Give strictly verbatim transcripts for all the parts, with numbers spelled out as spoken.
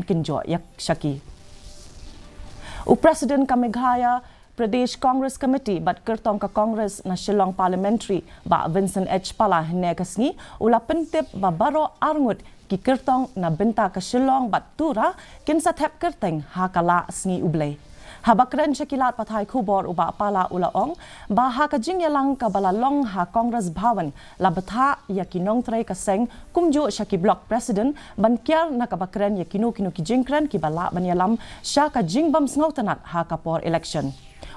kynjoh ïa sha ki. U President ka Meghalaya Pradesh Congress Committee bad kyrtong ka Congress na Shillong Parliamentary, Bah Vincent H Pala, hynne ka sngi u la pyntip ba baroh arngut ki kyrtong na bynta ka Shillong bad Tura kin sa thep kyrteng ha ka la sngi U Blei. Haba kren sha ki lad pathai khubor, u Bah Pala u la ong ba ha ka jingïalang kaba la long ha Congress Bhawan, la bthah ïa ki nongtrei ka seng kumjuh sha ki block president ban kiar na kaba kren ïa kino kino ki jingkren kiba lah ban ïalam sha ka jingbym sngewtynnat ha ka por election.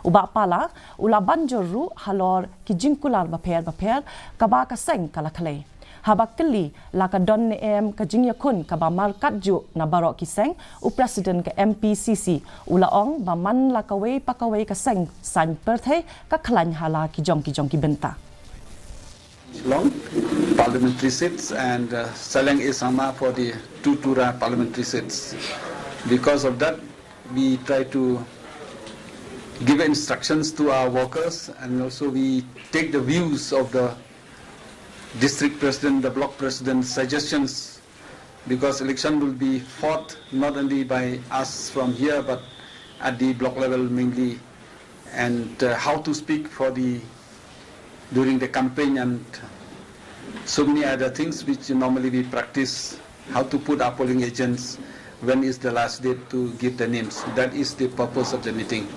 U Bah Pala u la ban jur ruh halor ki jingkular bapher bapher kaba ka seng ka la khlei. Haba kylli la ka don ne em ka jingïakhun kaba markat juh na baroh ki seng, u President ka M P C C u la ong ba man la kawei pa kawei ka seng saiñ pyrthei ka khlaiñ ha la ki jong ki jong ki bynta. Long parliamentary seats and uh, Saleng East Sangma for the two Tura parliamentary seats. Because of that, we try to give instructions to our workers, and also we take the views of the district president, the block president suggestions, because election will be fought not only by us from here but at the block level mainly, and uh, how to speak for the during the campaign and so many other things which normally we practice, how to put our polling agents, when is the last date to give the names. That is the purpose of the meeting.